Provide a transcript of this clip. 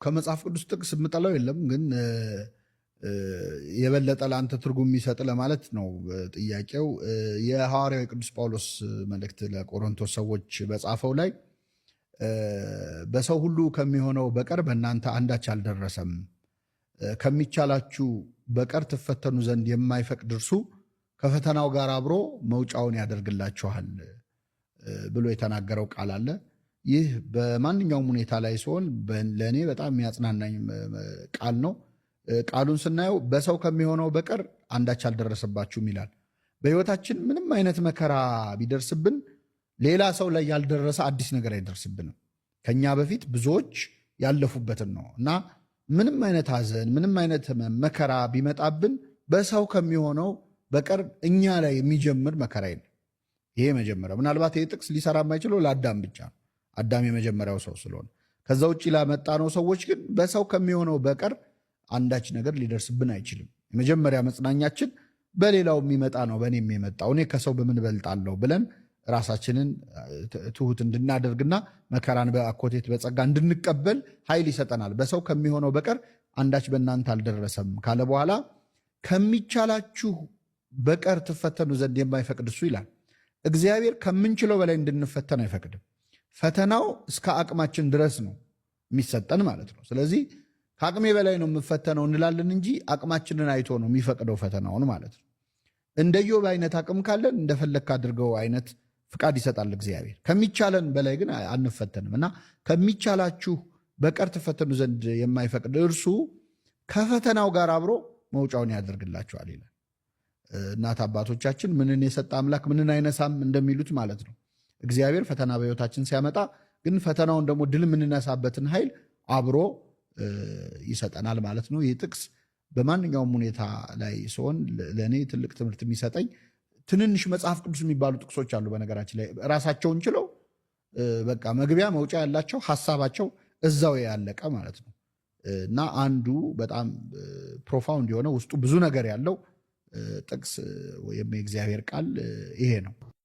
ከመጽሐፍ ቅዱስ ጥቅስ የምጠላው የለም፣ ግን የበለጠ ለአንተ ትርጉም የሚሰጥ ለማለት ነው ጥያቄው። የሐዋርያው የቅዱስ ጳውሎስ መልእክት ለቆሮንቶስ ሰዎች በጻፈው ላይ በሰው ሁሉ ከሚሆነው በቀር በእናንተ አንዳች አልደረሰም፣ ከሚቻላችሁ በቀር ትፈተኑ ዘንድ የማይፈቅድ እርሱ ከፈተናው ጋር አብሮ መውጫውን ያደርግላችኋል ብሎ የተናገረው ቃል አለ። ይህ በማንኛውም ሁኔታ ላይ ሲሆን ለእኔ በጣም የሚያጽናናኝ ቃል ነው። ቃሉን ስናየው በሰው ከሚሆነው በቀር አንዳች አልደረሰባችሁም ይላል። በሕይወታችን ምንም አይነት መከራ ቢደርስብን ሌላ ሰው ላይ ያልደረሰ አዲስ ነገር አይደርስብንም። ከኛ በፊት ብዙዎች ያለፉበትን ነው እና ምንም አይነት ሐዘን፣ ምንም አይነት መከራ ቢመጣብን በሰው ከሚሆነው በቀር እኛ ላይ የሚጀምር መከራ የለም። ይሄ መጀመሪያው። ምናልባት ይህ ጥቅስ ሊሰራ የማይችለው ለአዳም ብቻ ነው። አዳም የመጀመሪያው ሰው ስለሆነ። ከዛ ውጭ ላመጣነው ሰዎች ግን በሰው ከሚሆነው በቀር አንዳች ነገር ሊደርስብን አይችልም። የመጀመሪያ መጽናኛችን በሌላው የሚመጣ ነው፣ በእኔ የሚመጣው፣ እኔ ከሰው በምን እበልጣለሁ ብለን ራሳችንን ትሁት እንድናደርግና መከራን በአኮቴት በጸጋ እንድንቀበል ኃይል ይሰጠናል። በሰው ከሚሆነው በቀር አንዳች በእናንተ አልደረሰም ካለ በኋላ ከሚቻላችሁ በቀር ትፈተኑ ዘንድ የማይፈቅድ እሱ ይላል። እግዚአብሔር ከምንችለው በላይ እንድንፈተን አይፈቅድም። ፈተናው እስከ አቅማችን ድረስ ነው የሚሰጠን ማለት ነው። ስለዚህ ከአቅሜ በላይ ነው የምፈተነው እንላለን እንጂ አቅማችንን አይቶ ነው የሚፈቅደው ፈተናውን ማለት ነው። እንደ ኢዮብ አይነት አቅም ካለን እንደፈለግክ አድርገው አይነት ፍቃድ ይሰጣል እግዚአብሔር። ከሚቻለን በላይ ግን አንፈተንም እና ከሚቻላችሁ በቀር ትፈተኑ ዘንድ የማይፈቅድ እርሱ ከፈተናው ጋር አብሮ መውጫውን ያደርግላችኋል ይላል። እናት አባቶቻችን ምንን የሰጠ አምላክ ምንን አይነሳም እንደሚሉት ማለት ነው። እግዚአብሔር ፈተና በሕይወታችን ሲያመጣ ግን ፈተናውን ደግሞ ድል የምንነሳበትን ኃይል አብሮ ይሰጠናል ማለት ነው። ይህ ጥቅስ በማንኛውም ሁኔታ ላይ ሲሆን ለእኔ ትልቅ ትምህርት የሚሰጠኝ፣ ትንንሽ መጽሐፍ ቅዱስ የሚባሉ ጥቅሶች አሉ። በነገራችን ላይ ራሳቸውን ችለው በቃ መግቢያ መውጫ ያላቸው፣ ሀሳባቸው እዛው ያለቀ ማለት ነው እና አንዱ በጣም profound የሆነ ውስጡ ብዙ ነገር ያለው ጥቅስ ወይም የእግዚአብሔር ቃል ይሄ ነው።